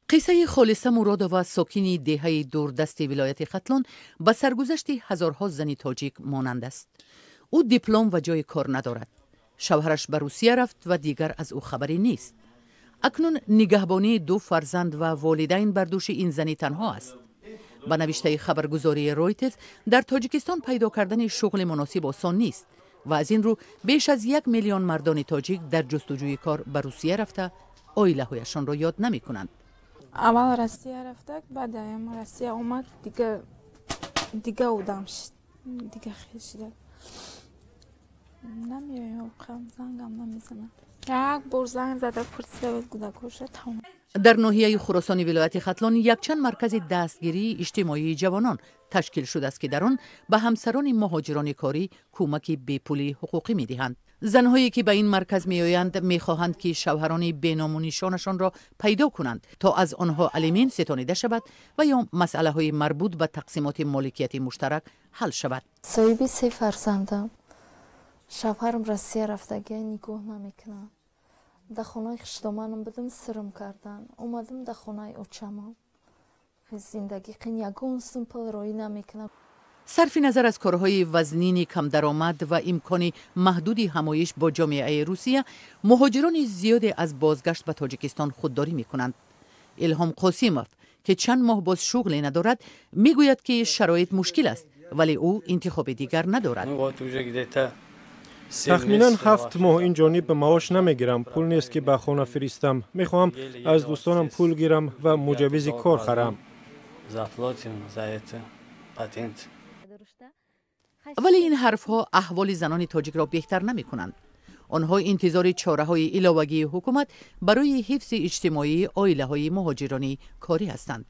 Қиссаи Холиса Муродова, сокини деҳаи дурдасти вилояти Хатлон, ба саргузашти ҳазорҳо зани тоҷик монанд аст. Ӯ диплом ва ҷои кор надорад. Шавҳараш ба Русия рафт ва дигар аз ӯ хабаре нест. Акнун нигаҳбонии ду фарзанд ва волидайн бар дӯши ин зани танҳо аст. Ба навиштаи хабаргузории Ройтерс, дар Тоҷикистон пайдо кардани шуғли муносиб осон нест ва аз ин рӯ беш аз 1 миллион мардони тоҷик дар ҷустуҷӯи кор ба Русия рафта, оилаҳояшонро ёд намекунанд. Аввал Россия рафтак, баъд Россия омад, дига одам шид, дига хел шида. Намеоям, зангам намезанад. Як бор занг зада пурсида буд кӯдакоша, тамом. Дар ноҳияи Хуросони вилояти Хатлон якчанд маркази дастгирии иҷтимоии ҷавонон ташкил шудааст, ки дар он ба ҳамсарони муҳоҷирони корӣ кӯмаки бепулии ҳуқуқӣ медиҳанд. Занҳое, ки ба ин марказ меоянд, мехоҳанд, ки шавҳарони беному нишонашонро пайдо кунанд, то аз онҳо алимент ситонида шавад ва ё масъалаҳои марбут ба тақсимоти моликияти муштарак ҳал шавад. Соҳиби се фарзандам. Шавҳарам Россия рафтагия, нигоҳ намекунад. Дар хонаи хиштоманам будам, сирм кардан. Омадам дар хонаи очамон. Зиндагӣ қин, ягон сум пул роӣ намекунад. Сарфи назар аз корҳои вазнини камдаромад ва имкони маҳдуди ҳамоиш бо ҷомеаи Русия, муҳоҷирони зиёде аз бозгашт ба Тоҷикистон худдорӣ мекунанд. Илҳом Қосимов, ки чанд моҳ боз шуғле надорад, мегӯяд, ки шароит мушкил аст, вале ӯ интихоби дигар надорад. Тахминан 7 моҳ ин ҷониб маош намегирам. Пул нест, ки ба хона фиристам. Мехоҳам аз дӯстонам пул гирам ва муҷаввизи кор харам. Заплатим за это патент. Вале ин ҳарфҳо аҳволи занони тоҷикро беҳтар намекунанд. Онҳо интизори чораҳои иловагии ҳукумат барои ҳифзи иҷтимоии оилаҳои муҳоҷирони корӣ ҳастанд.